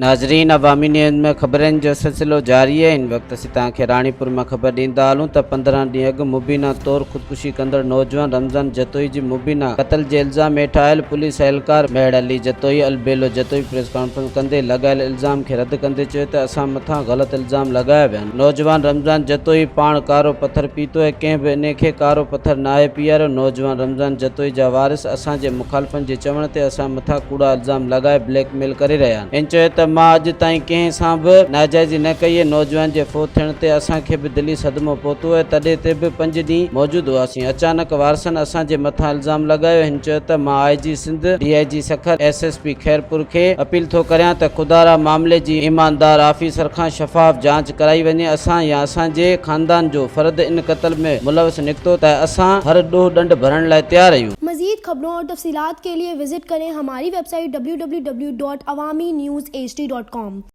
ناظرين عوامي نيوز ۾ خبرن جو سلسلو جاري آهي هن وقت اسين توهان کي راڻيپور مان خبر ڏيندا هلون ته 15 ڏينهن اڳ مبينا طور خودڪشي ڪندڙ نوجوان رمضان جتوئي جي مبينا قتل جي الزام هيٺ آيل پوليس اهلڪار مهڙ علي جتوئي البيلو جتوئي پريس ڪانفرنس ڪندي لڳايل الزام کي رد ڪندي چيو ته اسان مٿان غلط الزام لڳايا ويا آهن نوجوان رمضان جتوئي پاڻ ڪارو پٿر پيتو ۽ ڪنهن به انهي کي ڪارو پٿر ناهي پياريو نوجوان رمضان جتوئي جا وارث اسان جي مخالفن جي چوڻ تي اسان مٿان ڪوڙا الزام لڳائي بليڪ ميل ڪري رهيا آهن. هن چيو ته مان اڄ تائين ڪنهن سان به ناجائزي نه ڪئي آهي، نوجوان جي فوت ٿيڻ تي اسان کي به دلي صدمو پهتو آهي، تڏي تي به پنج ڏينهن موجود هئاسين، اچانڪ وارثن اسان جي مٿان الزام لڳايو، هن چيو ته مان I G Sindh, D I G Sukkur, S S P Khairpur کي اپيل ٿو ڪريان ته خدارا معاملي جي ايماندار آفيسر کان شفاف جاچ ڪرائي وڃي، اسان يا اسان جي خاندان جو فرد ان قتل ۾ ملوث نڪتو ته اسان هر ڏوهه ڏنڊ ڀرڻ لاء تيار آهيون. مزيد خبرون اور تفصيلات کے لئے وزٽ ڪرين ھماري website W W W dot Awami news H D dot com.